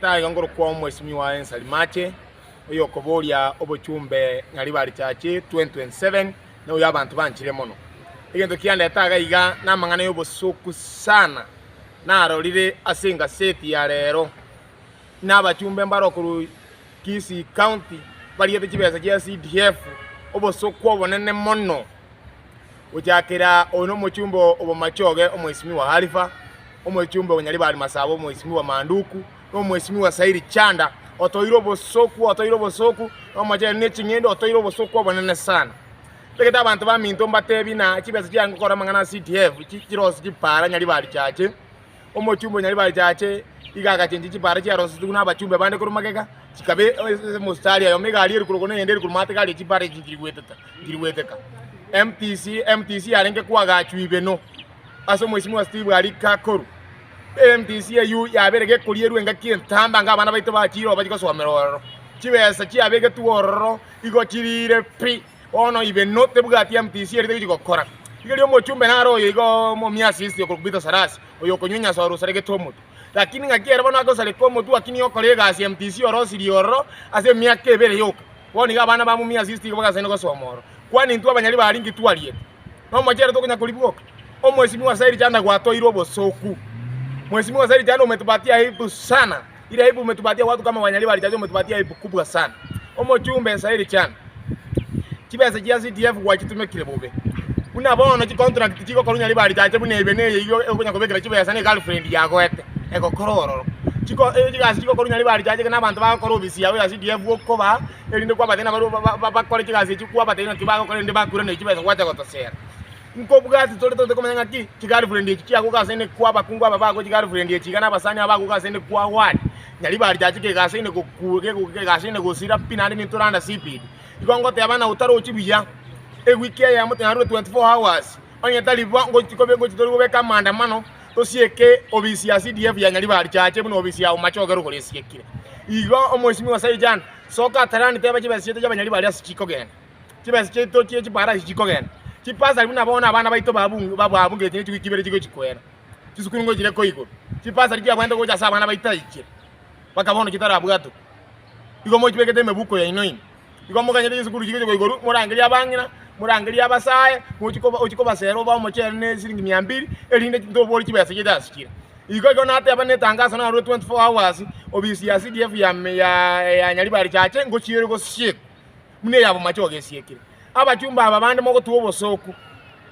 Nachete aiga nkorokwa omwesimigwa Ensari Mache, oyokoboria obochumbe Nyaribari Church 2027, na oyo abanto banchire mono. Egento kiandete iga iga namang'ana y'obosoku sana narorire ase engaseti ya rero, na abachumbe mbare okorwa Kisii County bariete chibesa chia CDF obosoku obonene mono. Gochakera oyo nomochumbe o Bomachoge omwesimigwa Halifa, omochumbe o Nyaribari Masaba omwesimigwa Manduku, na omwesimigwa Sairi Chanda, otoire obosoku, otoire obosoku, na omochere ne ching'endo, otoire obosoku obonene sana. Ntagete abanto baminto mbatebi na chibesa chiange gokora amang'ana a CDF chirosi chipara Nyaribari Chache. Omochumbe o Nyaribari Chache iga agachenchia chipara chiarosetigwe na abachumbe bande korwa magega, chikaba omostari oyomo egari ere korwa na eyende ere korwa maate egari chipara echi nchiri goeteta nchiri goeteka. MTC MTC yarenge koagachwa ibeno ase omwesimwa Steve Arika Akoru. MTC eywo yabere gekorierwa engaki entambe anga abana baito bachire oo bachie gosomera ororo. Chibesa chiabegetwe ororo igo chirire pi. Bono ibeno tebwati MTC eria tegochi gokora. Rigereria omochumbe naro oyo igo omomiasisi okorokwa Peter Sarasi, oyo okonywa enyasore osaregete omotwe. Lakini ng'aki ere bono agosareka omotwe lakini okora egasi MTC orosirie ororo ase emiaka ebere yoka. Bono iga abana ba mumiasisi tiga bagasaine gosoma ororo. Kwani intwe abanyari baria inki twariete? Nomochere tokonya koribwoka? Omwesimigwa Sairi Chanda gwatoire obosoku. Mwesimigwa Sairi Chanda umetupatia aibu sana. Ile aibu umetupatia watu kama wanyali balichacha umetupatia aibu kubwa sana. Omochumbe Sairi Chanda. Chibesa chia CDF gwachitumekire bobe. Buna bono chicontract chigokorwa nyali balichache buna ebe neye igo okonya kobekera chibesa ne girlfriend yagoete egokora ororo. Chiko chigasi chigokorwa nyali balichache na abanto bagokora ofisi yao ya CDF okobaa erinde kwabatebia nabarabwo bakore chigasi echio kwabatebia ng'aki bagokora erinde bakoiraneria chibesa gwacha gotosera. Nkobwati tore tote komanya ng'aki chigirlfriend echi chiagoka ase ene kwa abakungu aba bago chigirlfriend echi iga na abasani aba bagoka ase ene kwa ward nyari bari chachike egasi ene goku egasi ene gosira pi naende nintoranda CPD. Igo ngoteba ng'a otarochi buya ewiki eyemo tiga narure 24 hours onye tari bo ngochi kobe ngochi tori kobeka amaandamano tosieke obisi ya CDF ya Nyaribari chache buna obisi ya Omachoge rogoro esiekire. Igo omwesimigwa Saijana soka atarani teba chibesa chiaito chia abanyaribari ase chikogenda. Chibesa chiaito chie chipara ase chikogenda. Chipasari buna bono abana baito babunge babungete ne chiwiki ibere chigochi koera. Chisukuru ngochire koigorwa. Chipasari chiabwenerete gocha ase abana baito aichire mpaka bono chitarabwatwa. Igo mochibekete emebuko yaino ime. Igo moganyete chisukuru chigocha koigorwa morangerie abang'ina, morangerie abasae, mochie koba ochie kobasera obae omochere ne esiringi mia mbiri, erinde ntobori chibesa chiaito ase chire. Igo igo nateba netangaso narure 24 hours, obisi ya CDF ya ya ya Nyaribari Chache ngochiere gosiekwa, buna eya Bomachoge esiekire. Abachumba aba bande mogotua obosooku,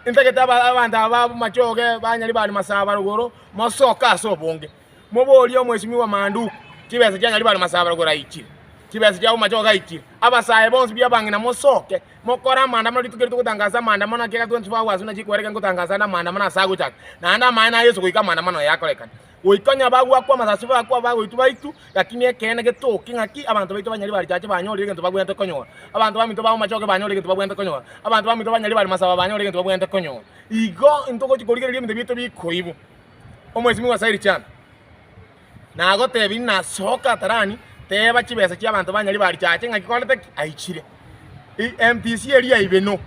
ntagete aba abanto aba ba Bomachoge, ba Nyaribari Masaba rogoro, mosoke ase obonge. Moborie omwesimigwa Manduku, chibesa chia Nyaribari Masaba rogoro aichire, chibesa chia Bomachoge aichire. Abasae bonsi bi abang'ina mosoke, mokore amaandamano rituko eri togotangasa amaandamano ekiagera 24 hours buna chikwereka ngotangasa ande amaandamano ase agochaka. Naende amaene a Yeso goika amaandamano aya akorekane. Goika onye bagwakwa amasasi bakwa bagoitwa baitwe, lakini ekeene getoke ng'aki abanto baito ba Nyaribari Chache banyorire egento babwenerete konyora. Abanto baminto ba Bomachoge banyorire egento babwenerete konyora. Abanto baminto ba Nyaribari Masaba banyorire egento babwenerete konyora. Igo intogochi korigereria ebinto biaito bikoibwa. Omwesimigwa Sairi Chanda. Nagotebirie nasoka atarani teba chibesa chiabanto ba Nyaribari Chache ng'aki korete ki? Aichire. MTC eria ya Ibeno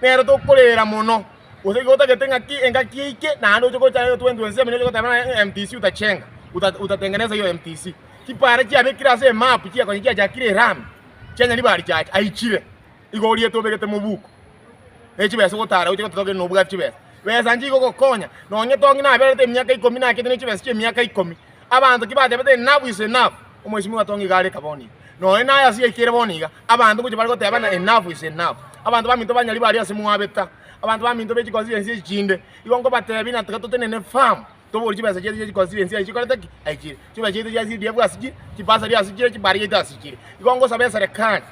nero tokorera mono gose igo otagete ng'aki engaki eike naende oche gocha 2027 oche goteba ng'a MTC utachenga utatengeneza hiyo MTC. Chipara chiabekire ase emap chiakonya chiachakire erami chia Nyaribari Chache aichire. Igo oriete obegete mobuko ne chibesa ogotara gochia gototoka erinde nobwate chibesa. Besa nchigogokonya, nonye tong'ina naberete emiaka ikomi nakete ne chibesa chi'emiaka ikomi. Abanto ki batebete enough is enough, omwesimigwa tong'ina iga areka bono iga. Nonye naye ase yaikire bono iga, abanto ngochia bare goteba ng'a enough is enough. Abanto baminto banyari baria ase mwabeta, abanto baminto be chiconstituency echi chinde, igo nkobatebia ng'a tiga totenene firm, tobori chibesa chiaito chia chiconstituency aye chikorete ki? Aye chire. Chibesa chiaito chia CDF ase chire, chibasari ase chire, chibari chiaito ase chire. Igo ngosaba eserekari.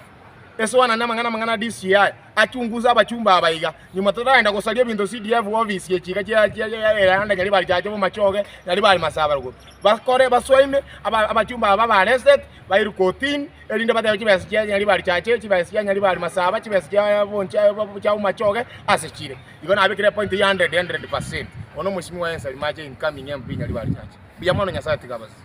Esoanane amang'ana amang'ana a DCI, achunguse abachumba aba iga, nyuma totaragenda gosaria ebinto CDF office echi iga chia chia eranda Nyaribari Chache Bomachoge, Nyaribari Masaba rogoro. Bakore basoime aba abachumba aba ba arrested, bairwe kotini, erinde batebe chibesa chia Nyaribari Chache, chibesa chia Nyaribari Masaba, chibesa chia boncha chia Bomachoge ase chire. Igo nabekire epoint ya hundred hundred percent. Bono omosimi wa Ensari mache incoming MP Nyaribari Chache. Mbuya mono Nyasaye tiga abasese.